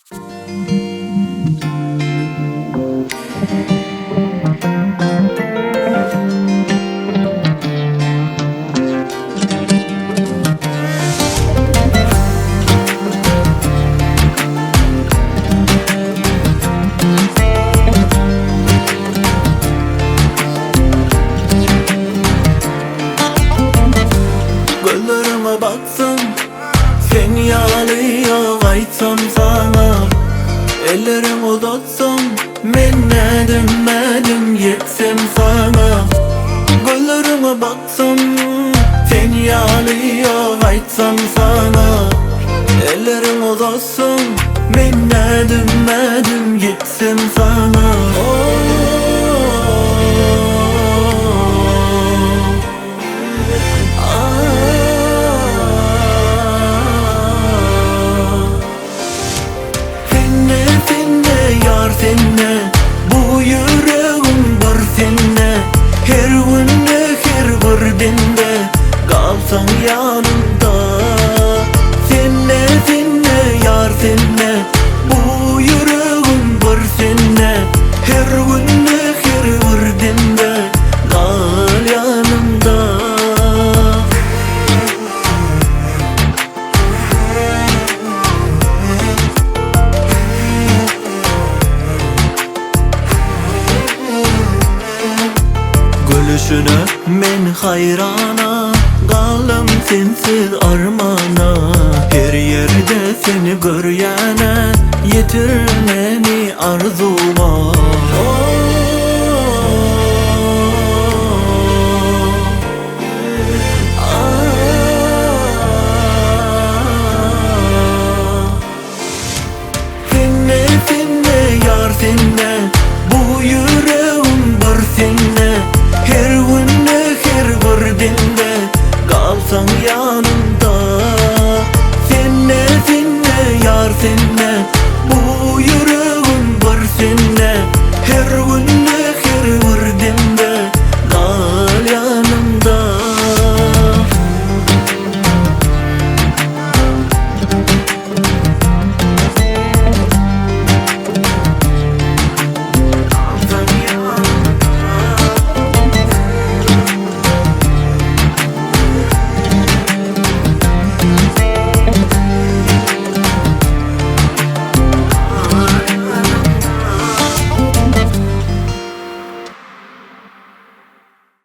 Gözleriňe baksam Sen ýaly ýok aýtsam saňa Elleriň uzatsam Men ädim ädim ýetsem saňa Gözleriňe baksam Sen ýaly ýok aýtsam saňa Elleriň uzatsam Men ädim ädim ýetsem saňa Sende, sende, ýar sende, Bu ýüregim bir sende, Her günde, her bir demde, Galsaň ýanymda. Sende, sende, ýar sende, Bu ýüregim bir sende, Her günde, her bir demde, Gal ýanymda. Gülüşüne men haýrana Galdym sensiz armana Her ýerde seni görýäne Ýetir meni arzuwa. Sende, sende, ýar sende, Bu ýüregim bir sende, Her günde, her bir demde, Galsaň ýanymda. Sende, sende, ýar sende, Bu ýüregim bir sende, Her günde.